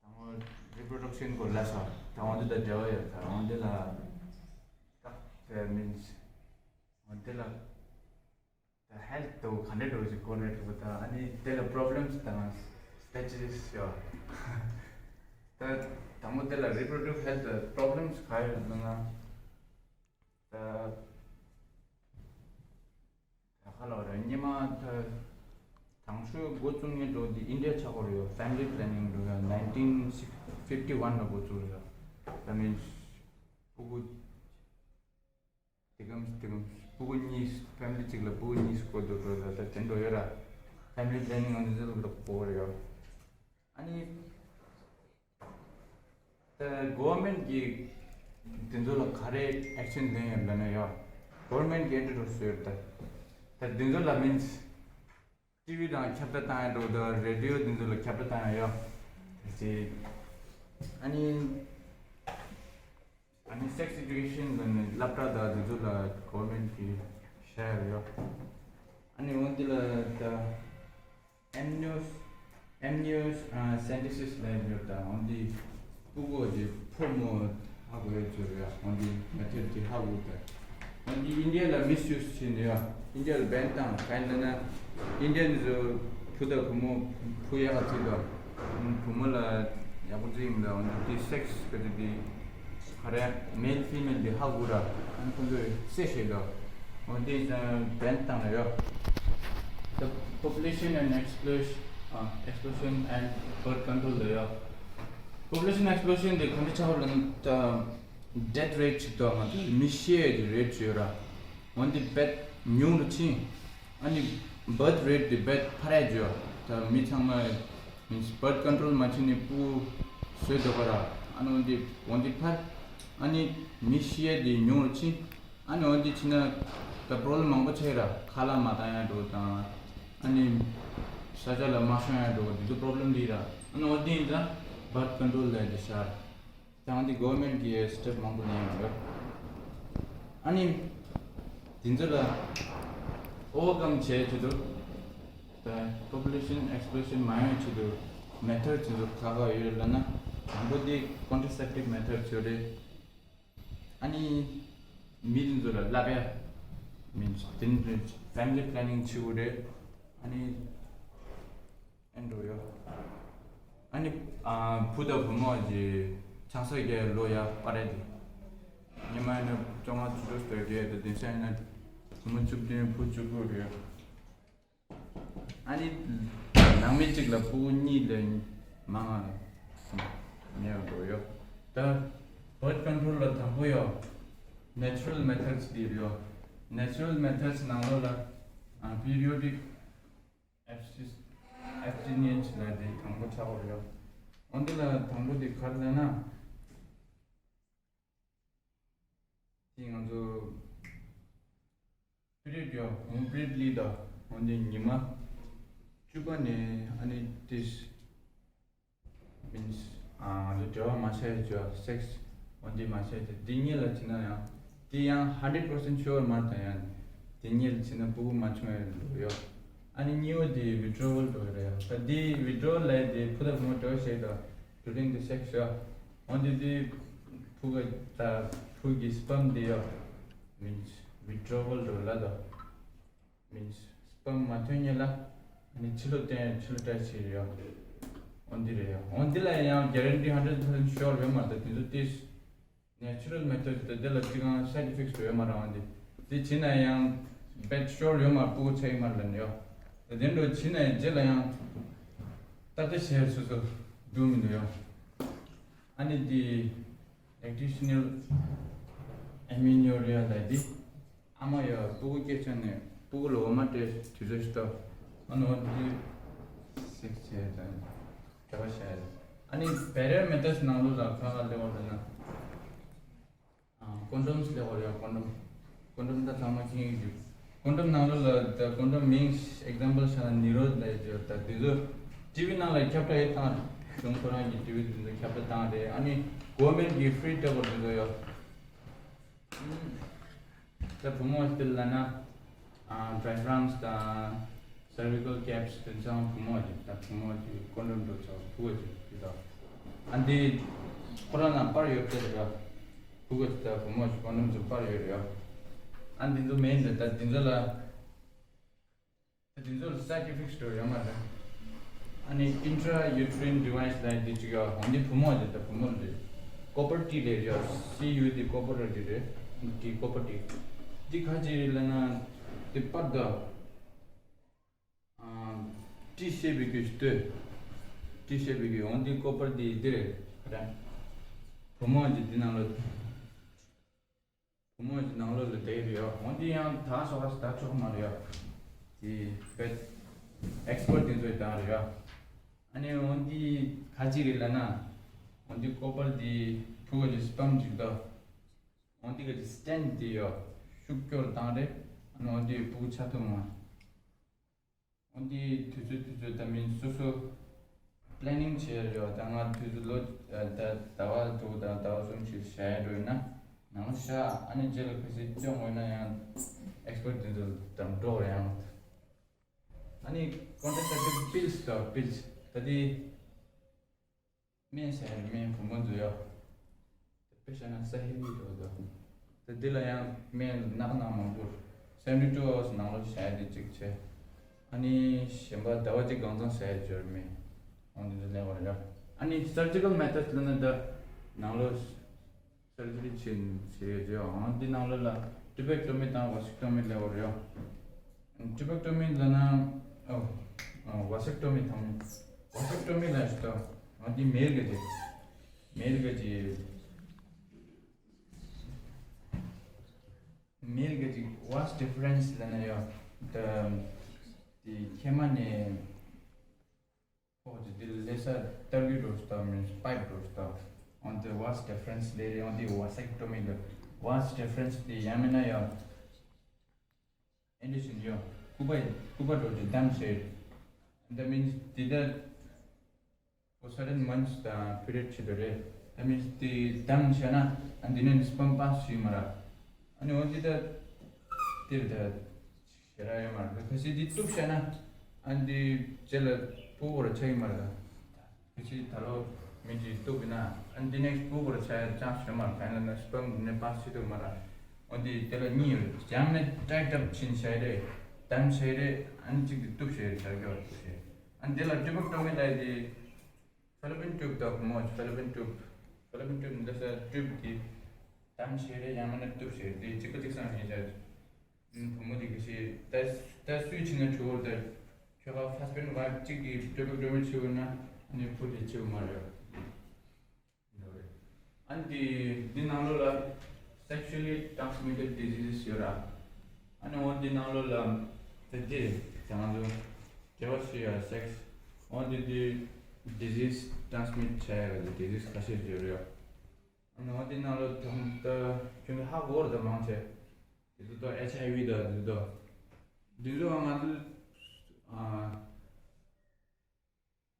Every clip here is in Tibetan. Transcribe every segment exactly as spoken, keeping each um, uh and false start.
དང་པོ་reproduction་སྐོར་ལ་སོ། དང་པོ་འདི་དང་འབྲེལ་བ་ཡོད་ད། འོན་ཏེ་ལ་ད་means་འོན་ཏེ་ལ་ད་health་དང་ག་འདྲ་འགྲོ་ཞིག་གོ་ནས་འགྲོ་ད། ཨ་ནི་དེ་ལ་problems་དང་strategies་ཡོད་ད། དང་པོ་དེ་ལ་reproductive health་ལ་problems་ག་ཡོད་ན། ད་ད་ག་ལ་རེད། སྔོན་མ་ད་དང་ཤོས་འགོ་བཙུགས་མཁན་འགྲོ་འདི་India་ཆགས་ཀྱི་ཡོད། family planning་འགྲོ་ཡོད། nineteen fifty one་ལ་འགོ་བཙུགས་ཡོད། That means་ཕྲུ་གུ་དེ་གམ་དེ་གམ་ཕྲུ་གུ་གཉིས་family་གཅིག་ལ་ཕྲུ་གུ་གཉིས་སྐོར་དུ་འགྲོ་ཡོད་ད། དེ་འགྲོ་ཡོད་ར། family planning་འོན་ཏེ་ལ་གོ་རེད་ཡོད། ཨ་ནི་ད་government་གིས་དེ་ཚོ་ལ་ག་རེ་action་ལེན་ཡོད་ལབ་ན་ཡོད། government་གིས་ཨེ་འདྲ་བཟོས་ཡོད་ད། ད་དེ་ཚོ་ལ་means་TV་དང་ཁྱབ་བསྒྲགས་བཏང་ཡ་འགྲོ་དང་radio་དེ་ཚོ་ལ་ཁྱབ་བསྒྲགས་བཏང་ཡ་ཡོད། དེ་ཨ་ནི་ཨ་ནི་sex education་ལ་ནི་སློབ་གྲྭ་དང་དེ་ཚོ་ལ་government་གིས་བྱས་ཡོད་ཡོད། ཨ་ནི་འོན་ཏེ་ལ་ད་amnios amniocentesis་ལ་ཡོད་ད། འོན་ཏེ་ཕྲུ་གུ་དེ་ཕོ་མོ་ཧ་གོ་ཡ་ཚོད་རེད། འོན་ཏེ་method་དེ་ཧ་གོ་ད། འོན་ཏེ་India་ལ་misuse་བྱས་ནས་ཡོད། India་ལ་ban་བཏང་། གང་ཡིན་ལབ་ན་Indians་ཕོ་དང་བུ་མོ་ཕུ་ཡག་ག་ཚིག་དང་། བུ་མོ་ལ་ཡག་པོ་ཚིག་ཡིན་ད། འོན་ཏེ་sex་ག་དེ་དེ་ག་རེ་male female་དེ་ཧ་གོ་ར། ཨ་ནི་ཁོང་ཚོས་བསད་བཞག་ད། འོན་ཏེ་ban་བཏང་ཡོད། The population and explosion, uh, explosion and birth control་ལ་ཡོད། Population explosion་དེ་ག་འདྲ་ཆགས་ལབ་ན་ད་death rate་ཅིག་ད་ང་ཚོ་མི་ཤི་ཡ་གི་rate་ཅིག་ཡོད་ར། འོན་ཏེ་དཔེ་ཉུང་རུ་ཕྱིན། ཨ་ནི་birth rate་དེ་དཔེ་འཕར་ཡ་ཅིག་ཡོད། ད་མི་ཚང་མ་means་birth control་མ་བྱས་ནས་ཕྲུ་གུ་བཟོས་འདུག་ག་ར། ཨ་ནི་འོན་ཏེ་འོན་ཏེ་འཕར། ཨ་ནི་མི་ཤི་ཡ་དེ་ཉུང་རུ་ཕྱིན། ཨ་ནི་འོན་ཏེ་ཕྱིན་ན་ད་problem་མང་པོ་ཆགས་ར། ཁ་ལག་མ་བཏང་ཡ་འགྲོ་དང་། ཨ་ནི་ས་ཆ་ལ་མ་ཤོང་ཡ་འགྲོ། དེ་ཚོ་problem་འདི་ར། ཨ་ནི་འོན་ཏེ་ཡིན་ཙང་birth control་ལ་དེ་ཤར། ད་འདི་government་གིས་step་མང་པོ་ལེན་ཡོད་རེད། ཨ་ནི་དེ་ཚོ་ལ་overcome་བྱེད་ཆེད་དུ་ད་population explosion་མ་ཡོང་ཆེད་དུ་method་དེ་ཚོ་ག་ག་ཡོད་རེད་ལབ་ན། དང་པོ་དེ་contraceptive method་ཡོད་རེད། ཨ་ནི་མི་དེ་ཚོ་ལ་བསླབ་ཡ་means་དེ་ཚོ་family planning་བྱེད་དགོས་རེད། ཨ་ནི་ཨེ་འགྲོ་ཡོད། ཨ་ནི་ཨ་བུ་དང་བུ་མོ་གི་ཆང་ས་རྒྱག་ལོ་ཡ་པ་རེད་དེ། སྔོན་མ་ཡིན་ན་བཅོ་ལྔ་བཅུ་དྲུག་ལྟོས་རྒྱག་དེ། དེང་སང་ཡིན་ན་བུ་མོ་བཅུ་བདུན་བུ་བཅུ་དགུ་རེད། ཨ་ནི་ནང་མི་གཅིག་ལ་ཕྲུ་གུ་གཉིས་ལས་མང་ང་མེད་པ་འགྲོ་ཡོད། ད་birth control་ལ་དང་པོ་ཡོད། natural methods་དེ་ཡོད། natural methods་ནང་ལོགས་ལ་periodic abstinence་ལ་དེ་དང་པོ་ཆགས་པ་རེད། འོན་ཏེ་ལ་དང་པོ་དེ་ག་རེ་ལབ་ན། དེ་ང་ཚོ་period་ཡོད། འོན་period་ལི་ད་འོན་ཏེ་ཉི་མ་བཅུ་པ་ནས་ཨ་ནི་ཏིས་means་ང་ཚོ་འབྲེལ་བ་མ་བྱས་ཅོ་sex་འོན་ཏེ་མ་བྱས་ཏེ་འདི་གཉིས་ལ་བྱས་ན་ཡང་དེ་ཡང་hundred percent sure་མ་རེད་ད། ཡང་དེ་གཉིས་ལ་བྱས་ན་ཕྲུ་གུ་མ་བྱུང་ཡ་འགྲོ་ཡོད། ཨ་ནི་གཉིས་པ་དེ་withdrawal་འགྲོ་ཡོད་རེད། ད་དེ་withdrawal་ལ་དེ་ཕུ་ད་ཕུ་མོ་འགྲོ་བྱས་ད་during the sex་ཡོད། འོན་ཏེ་དེ་ཕྲུ་གུ་ད་ཕྲུ་གུ་གི་sperm་དེ་ཡོད། means withdrawal་འགྲོ་ལ་ད། means sperm་མ་ཐོན་ཉེ་ལ་ཨ་ནི་ཕྱི་ལོགས་བཏོན་ཕྱི་ལོགས་བཏོན་བྱས་ཡོད། འོན་ཏེ་རེད་ཡ། འོན་ཏེ་ལ་ཡང་guarantee hundred percent sure་ཡོད་མ་རེད། དེ་ཚོ་དེ་natural method་དེ་དེ་ལ་ཅི་གང་side effects་ཡོད་མ་རེད། འོན་ཏེ་དེ་བྱས་ན་ཡང་bet sure་ཡོད་མ་རེད། ཕྲུ་གུ་ཆགས་ཀྱི་མ་རེད་ལབ་ནས་ཡོད། དེ་འདྲ་བྱས་ན་ཡང་རྗེས་ལ་ཡང་ཏག་ཏག་བྱས་སོ་སོ་སྡུག་མི་འདུག་ཡོད། ཨ་ནི་དེ་lactational amenorrhea་ལ་དེ། ཨ་མ་ཡ་སྤུ་གུ་སྐྱེ་ཚར་ནས་སྤུ་གུ་ལ་འོ་མ་སྤྲད་དུས་ཚོད་ཞིག་ཏོ། ཨ་ནི་འོ་དེ་སེག་བྱས་དང་འབྲེལ་བ་བྱས། ཨ་ནི་barrier methods་ནང་ལོགས་ལ་ཁ་ཁ་ལེགས་པར་ལེན་ན། ཀོན་ཌོམ་སི་ལེགས་པར་ཡོད། ཀོན་ཌོམ། ཀོན་ཌོམ་ད་ཚང་མ་མཁྱེན་གྱི་འདུག་ཀོན་ཌོམ་ནང་ལོགས་ལ་ད་ཀོན་ཌོམ་མིང་example་བཞག་ན་ནི་རོད་ལ་ཡོད་ད། དེ་ཚོ་ཊི་ཝི་ནང་ལ་ཁྱབ་བསྒྲགས་ཡོད་བཏང་། གཞུང་ཁོ་རང་གི་ཊི་ཝི་དེ་ཚོ་ཁྱབ་བསྒྲགས་བཏང་རེད། ཨ་ནི་government་གི་free་ཊེབ་ལེཊ་དེ་ཚོ་ཡོད། ད་བུ་མོ་སྤྱིར་ལབ་ན་diaphragms་དང་། Cervical gaps དེ་ཚང་བུ་མོ་གི་ད་བུ་མོ་གི་ཀོན་ཌོམ་འགྲོ་ཚོ་ཕྲུ་གུ་གི་དེ་དང་། ཨ་འདི་ཁོ་རང་ན་པར་ཡོད་དེ་རེད་བ། ཕྲུ་གུ་གི་ད་བུ་མོ་གི་ཀོན་ཌོམ་ཚོ་པར་ཡོད་རེད་ཡ། ཨ་འདི་ཚོ་མེད་འདི་ད་འདི་ཚོ་ལ། ད་འདི་ཚོ་ལ་side effects འགྲོ་ཡོད་མ་རེད། ཨ་ནི་intrauterine device ལ་འདི་གཅིག་ཡོད། འོན་ཏེ་བུ་མོ་རེད། ད་བུ་མོ་རེད། ཀོ་པར་ཊི་ལས་ཡོད། སི་ཡུ་ཊི་ཀོ་པར་ཊི་རེད། འདི་ཀོ་པར་ཊི། འདི་ཁ་ཅིག་ལ་ན་དེ་པར་ད། ཊི་ཤེབ་གི་ལྟོས། ཊི་ཤེབ་གི་འོན་ཏེ་ཀོ་པར་ཊི་འདི་རེད། ཁ་ད་བུ་མོ་གི་འདི་ནང་ལ། བུ་མོ་གི་ནང་ལོགས་ལ་བསྡད་ཡོད། འོན་ཏེ་ཡང་ད་སོ་ཁ་ད་ཆོག་མ་རེད་ཡ། དེ་བེད་ཨེག་སི་པར་ཊི་དེ་ཚོས་བཏང་རེད་ཡ། ཨ་ནི་འོན་ཏེ་ཁ་ཅིག་རེད་ལབ་ན། འོན་ཏེ་ཀོ་པར་ཊི་ཕྲུ་གུ་གི་སི་པརམ་ཅིག་ད། འོན་ཏེ་གི་སི་ཊེན་ཊི་དེ་ཡོད། ཤུགས་སྐྱོར་བཏང་རེད། ཨ་ནི་འོན་ཏེ་ཕྲུ་གུ་ཆགས་ཐུབ་མ། འོན་ཏེ་དུས་ཚོད་དུས་ཚོད་ད་མིན་སོ་སོ་པི་ལེ་ནིང་བྱས་ཡོད། ད་ང་དུས་ཚོད་ལོ་ད་ཟླ་བ་དྲུག་དང་ཟླ་བ་གསུམ་ཞིག་བྱས་འགྲོ་ཡིན་ན་ནང་ལ་བཞག་ཨ་ནི་རྗེས་ལ་གལ་སྲིད་སྐྱོན་འོས་ན་ཡང་ཨེག་སི་པར་ཊི་དེ་ཚོ་དང་འགྲོ་རེད་ཡང་། ཨ་ནི་ཀོན་ཊྲ་སེབ་ཊིབ་པིལ་སི་དང་པིལ་སི་ད་དེ། སྨན་ཟེར་སྨན་བུ་མོ་འདུག་ཡོད། དཔེ་བཤད་ན་ས་ཧེ་ལི་འགྲོ་འདུག་དེ་འདི་ལ་ཡང་སྨན་ནག་ནག་མང་པོ། seventy two hours ནང་ལོགས་བྱས་ཏེ་གཅིག་བྱས། ཨ་ནི་གཞན་པ་ཟླ་བ་གཅིག་གང་ཚང་བྱས་འབྱོར་མེད། འོང་དེ་འདི་ལས་བར་ཡོད། ཨ་ནི་སར་ཇི་ཀལ་མེ་ཐོཌ་ལ་ནི་ད་ནང་ལོགས་སར་ཇི་རི་བྱེད་བྱེད་ཡོད་ཅེས་འོང་འདི་ནང་ལོགས་ལ་ཊུ་བེག་ཊོ་མི་དང་ཝ་སེག་ཊོ་མི་ལས་བར་ཡོད། ཊུ་བེག་ཊོ་མི་ལ་ན། ཨོ། ཝ་སེག་ཊོ་མི་དང་། ཝ་སེག་ཊོ་མི་ལ་ཞིག་དང་། ཨ་འདི་མེལ་ག་ཅིག་མེལ་ག་ཅིག་མེལ་ག་ཅིག་ཝ་སི་ཌི་ཕ་རེན་སི་ལ་ན་ཡོད། ད་དེ་ཁྱེད་མ་ནས་ཁོག་ཅིག་དེ་ལས་ས་ཏར་གི་འགྲོ་སྟབས་མིན་པའིབ་འགྲོ་སྟབས། འོན་ཏེ་ཝ་སི་ཌི་ཕ་རེན་སི་ལས་རེད། འོན་ཏེ་ཝ་སེག་ཊོ་མི་ལ་ཝ་སི་ཌི་ཕ་རེན་སི་དེ་ཡང་མིན་ན་ཡོད། ཨེན་ཌི་ཤན་ཡོད། སྐུད་པ་སྐུད་པ་འགྲོ་ཅིག་དམ་བྱས། That means དེ་ལྟར། For certain months དང་པི་རི་ཡོཌ་བྱེད་དོ་རེད། That means དེ་དམ་བྱས་ན་ཨ་འདི་ནས་སི་པརམ་པཱ་སི་བྱེད་མ་ར། ཨ་ནི་འོན་ཏེ་ད་དེར་ད་ཞེ་ར་ཡོད་མ་རེད། གལ་སྲིད་དེ་གཏུབ་བྱས་ན་ཨ་འདི་རྗེས་ལ་ཕྲུ་གུ་ར་ཆགས་ཀྱི་མ་རེད། གལ་སྲིད་ད་ལོ་མི་གཅིག་གཏུབ་ཡིན་ན་ཨ་འདི་ནས་ཕྲུ་གུ་ར་ཆགས་ཡ་ཅང་ཞེ་མ་རེད། གང་ཡིན་ལབ་ན་སི་པརམ་འདི་ནས་པཱ་སི་བྱེད་ཐུབ་མ་ར། འོན་ཏེ་དེ་ལ་གཉིས་ཡོད་རེད། ཡང་ན་ཊའེཌ་ཨབ་ཕྱིན་བྱས་རེད། དམ་བྱས་རེད། ཨ་ནི་གཅིག་དེ་གཏུབ་བྱས་རེད། དར་གྱི་བར་གཏུབ་བྱས། ཨ་འདི་ལ་ཊུ་བེག་ཊོ་མི་ལབ་དེ། ཕེ་ལོ་པིན་ཊུབ་དང་བུ་མོ་ཕེ་ལོ་པིན་ཊུབ། ཕེ་ལོ་པིན་ཊུབ་འདི་ས་ཊུབ་དེ་དམ་བྱས་རེད། ཡང་མིན་ན་གཏུབ་བྱས་རེད། དེ་གཅིག་པ་གཅིག་སང་ཡིན་ཆ། བུ་མོ་དེ་གི་ཞེས་ད་ད་སུས་ཕྱིན་ན་ཆུ་བོར་ད་ཁྱོད་ཀ་ཧས་བྷེན་ཌི་ཝའིཕ་གཅིག་གི་ཊུ་བེག་ཊོ་མི་ཆེ་བོ་ན་ནི་བུ་དེ་ཆེ་བོ་མ་རེད། ཨ་ནི་དེ་འདི་ནང་ལོགས་ལ་sexually transmitted diseases ཡོད་ར། ཨ་ནི་འོ་འདི་ནང་ལོགས་ལ་དེ་དེ་དེ་ང་ཚོ་དེ་བ་ཤི་ཡ་སེག་སི་འོ་འདི་དེ་disease transmit བྱ་ཡ་གི་disease ཁ་ཤས་ཡོད་རེད། ཨ་ནི་འོ་འདི་ནང་ལོགས་དང་ད་ཁྱོད་ཀྱི་ཧ་གོ་ར་ད་མང་ཆེ་དེ་ཚོ་ད་ཨེཆ་ཨའི་ཝི་ད་དེ་ཚོ་འདི་ཚོ་ང་ཚོ་ཨ།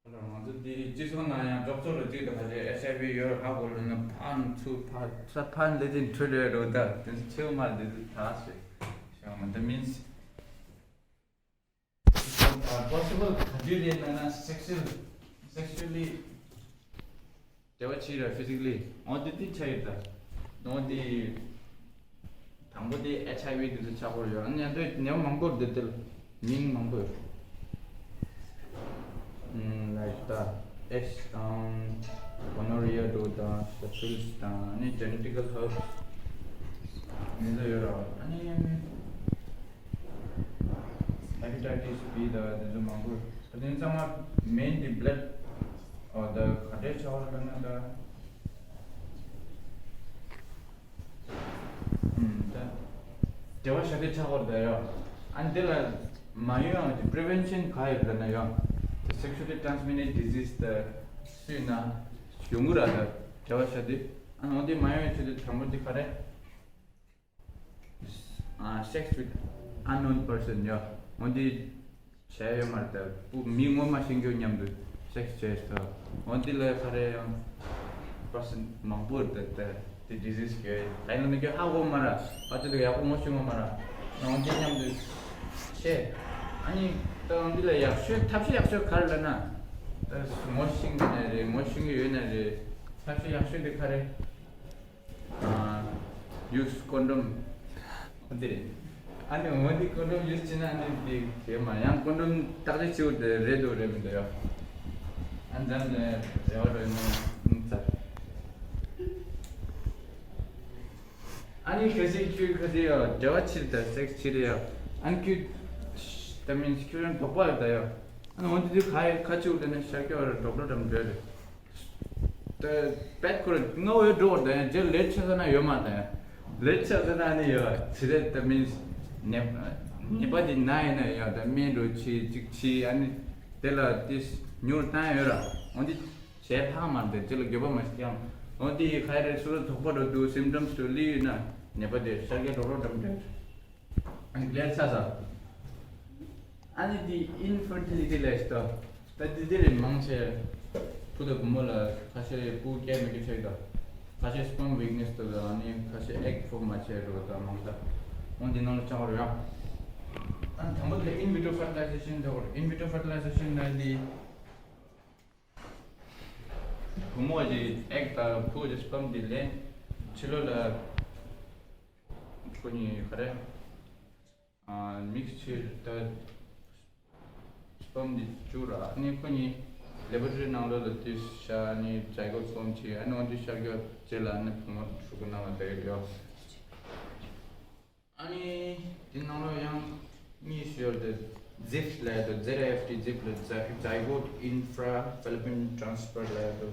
ང་ཚོ་འདི་སྤྱི་ཚོགས་ནང་ཡང་འབྲོག་ཚོ་རུ་གཅིག་ཏུ་ཕ་ཆེ་ཨེཆ་ཨའི་ཝི་ཡོད་ཧ་གོ་ལ་ན་ཕན་ཚུ་ཕ་ས་ཕན་ལེ་ཅིན་ཁྲུ་ལེ་རོ་ད་དེ་ཚོ་ཆེ་བ་མ་རེད། དེ་ཚོ་ད་ཟེར་ཤོང་མ། That means possible ག་དུས་རེད་ན་ན་sexual sexually འབྲེལ་བ་བྱེད་ར་ཕི་ཟི་ཀ་ལི། འོ་དེ་དེ་ཆ་ཡོད་ད། འོ་དེ་དང་པོ་དེ་ཨེཆ་ཨའི་ཝི་དེ་ཚོ་ཆགས་པོ་ཡོད། ཨ་ནི་ཡང་དེ་ནད་པ་མང་པོ་འདི་དེ་མིང་མང་པོ་ཡོད། ཨམ་ལའིཀ་ད་ཨེ་ཤི་དང་གོ་ནོ་རི་ཡ་འདྲ་དང་སི་ཕི་ལི་སི་དང་ཨ་ནི་ཇེ་ནེ་ཊི་ཀལ་ཧར་བ་སི་འདི་ཚོ་ཡོད་ར། ཨ་ནི་ཧེ་པ་ཊའི་ཊི་སི་བི་དང་དེ་ཚོ་མང་པོ་ཡོད། དེ་ཚང་མ་མེན་དེ་བྷི་ལཌ་ཨོ་ད་ག་འདྲས་ཆགས་པ་རེད་ན་ད། ཨུམ་ད། དེ་བ་ཤ་དེ་ཆགས་པ་རེད་ཡ། ཨ་འདི་ལ་མ་ཡོང་ཡང་དེ་པི་རི་ཝེན་ཤན་ག་ཡོད་རེད་ན་ཡ། དེ་སེག་ཤུ་ལི་ཊྲན་སི་མི་ཊེཌ་ཌི་ཟི་ཛི་ད་སུས་ན་ཡོང་གི་ར་ད་དེ་བ་ཤ་དེ། ཨ་འོ་དེ་མ་ཡོང་ཡང་ཆེད་དུ་དང་པོ་དེ་ག་རེད། ཨ་sex with unknown person ཡ། འོ་འདི་བྱས་ཡོད་མ་རེད་ད། པུ་མི་ངོ་མ་ཤེས་རྒྱུ་མཉམ་དུ་སེག་སི་བྱས་སོ། འོ་འདི་ལ་ག་རེ་ཡང་པར་སན་མང་པོ་རེད་ད། དེ་ཌི་ཟི་ཛི་གི་ད་ཡིན་ན་མི་སྐྱོ་ཧ་གོ་མ་ར། པ་ཏི་ལ་ཡག་པོ་ངོ་ཤེས་ངོ་མ་ར། འོ་འདི་མཉམ་དུ་བྱས། ཨ་ནི་ ད་འོན་ཏེ་ལ་ཡག་ཤོས་ཐབས་ཤེས་ཡག་ཤོས་ག་རེ་ལབ་ན། ད་ངོ་ཤེས་ཀྱི་ན་རེད། ངོ་ཤེས་ཀྱི་ཡོད་ན་རེད། ཐབས་ཤེས་ཡག་ཤོས་དེ་ག་རེ། ཡུས་ཀོན་ཌོམ། འོ་དེ་རེད། ཨ་ནི་འོ་དེ་ཀོན་ཌོམ་ཡུས་བྱས་ན་ཨ་ནི་དེ་དེ་མ་ཡང་ཀོན་ཌོམ་བརྟག་དཔྱད་བྱེད་དགོས་དེ་རེད་འདུག་རེད་མི་འདུག་ཡ། ཨ་འཛམ་ནས་རེ་བ་རེ་ནས་ཚར། ཨ་ནི་ཁ་ཤས་ཁྱོད་ཁ་ཤས་ཡ་འབྲེལ་བ་ཕྱིར་དང་སེག་ཕྱིར་ཡ། ཨ་ནི་ཁྱོད་ད་མིན་ཁྱོད་རང་དོགས་པ་ཡོད་ད་ཡ། ཨ་ནི་འོ་དེ་དུས་ཁ་ཁ་ཆུ་དེ་ནས་ཤར་སྐྱོ་ར་ཌོག་ཊར་དམ་འབྲེལ་རེད། ད་པད་ཁོ་ར་ང་འོས་འགྲོ་བར་ད་ཡ་རྗེས་ལེད་ཆ་ས་ན་ཡོད་མ་ད་ཡ། ལེད་ཆ་ས་ན་ནི་ཡོད་ཚི་རེད་ད་མིན་ནད་ནད་པ་དེ་ན་ཡིན་ན་ཡ་ད་སྨན་འགྲོ་ཆི་ཅིག་ཆི་ཨ་ནི་དེ་ལ་དེ་ཉུར་བཏང་ཡོད་ར། འོ་དེ་བྱས་ལྷག་མ་རེད་དེ་ལ་འགྱོད་པ་མ་སྐྱང་། འོ་དེ་ཁ་རེ་སུ་ར་དོགས་པ་འགྲོ་དུས་སིམ་ཊམ་སུ་ལི་ཡོད་ན་ནད་པ་དེ་ཤར་སྐྱོ་ཌོག་ཊར་དམ་འབྲེལ། ཨ་ནི་ལེར་ཆ་ས། ཨ་ནི་དེ་ཨིན་ཕར་ཊི་ལི་ཊི་ལས་ཤི་ཏོ། ད་དེ་དེ་རེད་མང་ཆེ། བུ་དང་བུ་མོ་ལ་ཁ་ཤས་སྤུ་སྐྱེ་མི་སྐྱེ་ཆགས་ཏོ། ཁ་ཤས་སྤམ་ཝིག་ནེས་ཏོ་ལ་ཨ་ནི་ཁ་ཤས་ཨེག་ཕོམ་མ་བྱས་རོ་ད་མང་ད། འོན་དེ་ནང་ལ་ཆགས་རོ་ཡང་། ཨ་ནི་དང་པོ་དེ་ལ་ཨིན་ཝི་ཊྲོ་ཕར་ཊི་ལའི་ཛེ་ཤན་ལ་ཨིན་ཝི་ཊྲོ་ཕར་ཊི་ལའི་ཛེ་ཤན་ལ་འདི། བུ་མོ་གི་ཨེག་དང་བུ་གི་སྤམ་དེ་ལེན། ཕྱི་ལོགས་ལ་ཁོ་གཉིས་ག་རེ། མིག་སི་ཆར་ད་སྤམ་དེ་བཅུག་ར་ཨ་ནི་ཁོ་གཉིས་ལེ་བོ་ཊོ་རི་ནང་ལོགས་ལ་དེ་ཤ་ཨ་ནི་ཛའི་གོཊ་ཕོམ་བྱས་ཨ་ནི་འོན་ཏེ་ཤར་སྐྱོ་རྗེས་ལ་ཨ་ནི་བུ་མོ་ཕྲུ་གུ་ནང་ལ་བསྡད་ཡོད། ཨ་ནི་དེ་ནང་ལོགས་ཡང་གཉིས་ཤོར་ཏེ་ཛིབ་ལབ་ཡ་དོ། ཛེད་ཨའི་ཨེཕ་ཊི་ཛིབ་ལ་ཛའི་གོཊ་ཨིན་ཕྲ་ཕེ་ལོ་པིན་ཊྲན་སི་ཕར་ལབ་ཡ་དོ།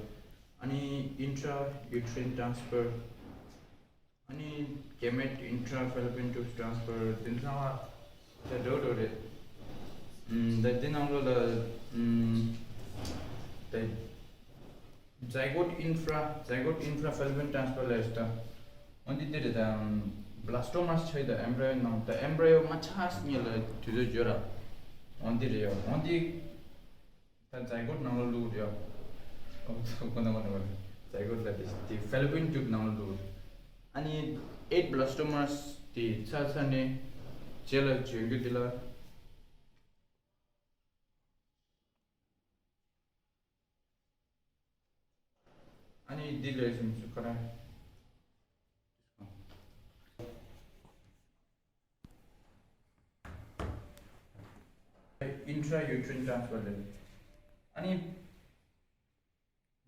ཨ་ནི་ཨིན་ཊྲ་ཡུ་ཊི་རིན་ཊྲན་སི་ཕར། ཨ་ནི་གེ་མེཊ་ཨིན་ཊྲ་ཕེ་ལོ་པིན་ཊུབ་ཊྲན་སི་ཕར་དེ་ཚང་མ་ད་འགྲོ་འགྲོ་རེད། ཨམ་ད་དེ་ནང་ལོགས་ལ་ཨམ་ད། ཛའི་གོཊ་ཨིན་ཕྲ། ཛའི་གོཊ་ཨིན་ཕྲ་ཕེ་ལོ་པིན་ཊྲན་སི་ཕར་ལབ་ཡ་ཞིག་དང་། འོན་ཏེ་འདི་རེད་དང་། བྷ་ལ་སི་ཊོ་མ་སི་ཆགས་ཡོད་དང་ཨེམ་བྷ་རི་ཡོ་ནང་དང་ཨེམ་བྷ་རི་ཡོ་མ་ཆགས་སྔོན་ལ་དུས་ཚོད་བརྗོད་ར། འོན་ཏེ་རེད་ཡོ། འོན་ཏེ་ད་ཛའི་གོཊ་ནང་ལ་བླུགས་རེད་ཡོ། ཁོ་ན་ཁོ་ན་ཁོ་ན་ཛའི་གོཊ་ལ་དེ་དེ་ཕེ་ལོ་པིན་ཊུབ་ནང་ལ་བླུགས་རེད། ཨ་ནི་ཨེཊ་བྷ་ལ་སི་ཊོ་མ་སི་དེ་ཚར་ཚར་ནས་རྗེས་ལ་བྱོན་རྒྱུ་དེ་ལ། ཨ་ནི་འདི་ལས་སུམ་ཅུ་ཁ་ར། ཨིན་ཊྲ་ཡུ་ཊི་རིན་ཊྲན་སི་ཕར་ལས། ཨ་ནི་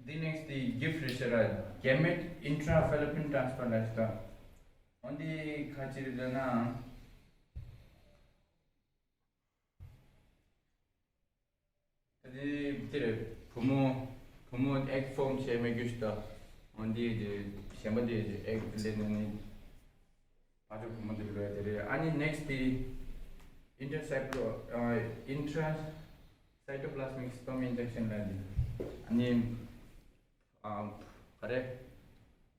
འདི་ནེག་སི་ཊི་འདི་གི་ཕྲི་ཤར་ར། གེ་མེཊ་ཨིན་ཊྲ་ཕེ་ལོ་པིན་ཊྲན་སི་ཕར་ལས་ཤིག་དང་། འོན་ཏེ་ཁ་ཅིག་ལ་ན། ད་དེ་དེ་རེད། བུ་མོ་བུ་མོ་ཨེག་ཕོམ་བྱས་མེད་རྒྱུ་ཞིག་དང་། འོན་ཏེ་དེ་གཞན་པ་དེ་ཨེག་ལེན་ནས་ནི་ཕར་ཕྱོགས་བུ་མོ་དེ་ལོས་དེ་རེད། ཨ་ནི་ནེག་སི་ཊི་དེ་ཨིན་ཊྲ་སའི་ཊོ་ཨ་ཨིན་ཊྲ་སའི་ཊོ་པི་ལ་སི་མིག་སི་པརམ་ཨིན་ཇེག་ཤན་ལབ་ནི། ཨ་ནི་ཨ་ག་རེ།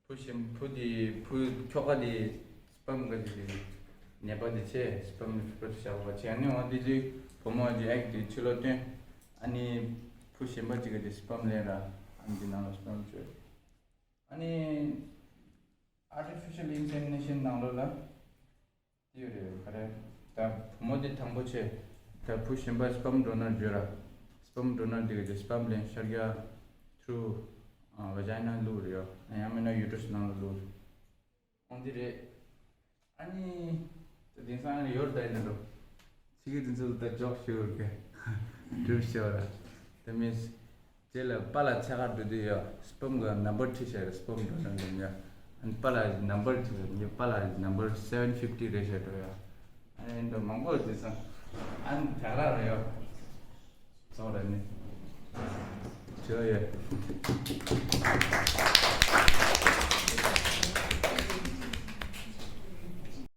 བུ་གཞན་བུ་དེ་བུ་ཁྱོ་ག་དེ་སྤམ་ག་དེ་ནད་པ་དེ་ཆེ་སྤམ་ཕྲུ་གུ་བཞག་པ་ཆེ་ནི་འོ་དེ་དུས་བུ་མོ་དེ་ཨེག་དེ་ཕྱི་ལོགས་བཏོན། ཨ་ནི་བུ་གཞན་པ་གཅིག་ག་དེ་སྤམ་ལེན་ར་ཨ་ནི་དེ་ནང་ལ་སྤམ་བཅོས། ཨ་ནི་ཨར་ཊི་ཕི་ཤལ་ཨིན་སེ་མི་ནེ་ཤན་ནང་ལོགས་ལ། དེ་ཡོད་རེད་ག་རེ། ད་བུ་མོ་དེ་དང་པོ་ཆེ། ད་བུ་གཞན་པ་སྤམ་ཌོ་ནར་བརྗོད་ར། སྤམ་ཌོ་ནར་དེ་ག་དེ་སྤམ་ལེན་ཤར་རྒྱག་ཐུ་རུ་ཝ་ཇའི་ན་བླུགས་རེད་ཡོ། ཡང་མིན་ན་ཡུ་ཊྲ་སི་ནང་ལ་བླུགས་རེད། འོང་དེ་རེད། ཨ་ནི། ད་དེང་སང་ཡོད་རེད་ད་ཡིན་ན་འགྲོ། ཚིག་གི་དེ་ཚོ་ད་འཇོག་ཞུ་གི། སྒྲུབ་ཞུ་ར། དེ་མིན། རྗེས་ལ་པཱ་ལགས་ཕྱག་ཁར་འགྲོ་དུས་ཡ་སྤམ་གི་ནམ་བར་བྲིས་བཞག་རེད། སྤམ་འགྲོ་ན་འགྲོ་ཡ། ཨ་ནི་པཱ་ལགས་ནམ་བར་བྲིས་བཞག་ངས་པཱ་ལགས་ནམ་བར་སེ་ཝེན་ཕིབ་ཊི་རེད་བཞག་འགྲོ་ཡ། ཨ་ནི་འདི་མང་པོ་བྲིས་སོང་། ཨ་ནི་དྲག་ར་རེད་ཡ། ཚོང་ར་ནི། ཇོ་ཡ།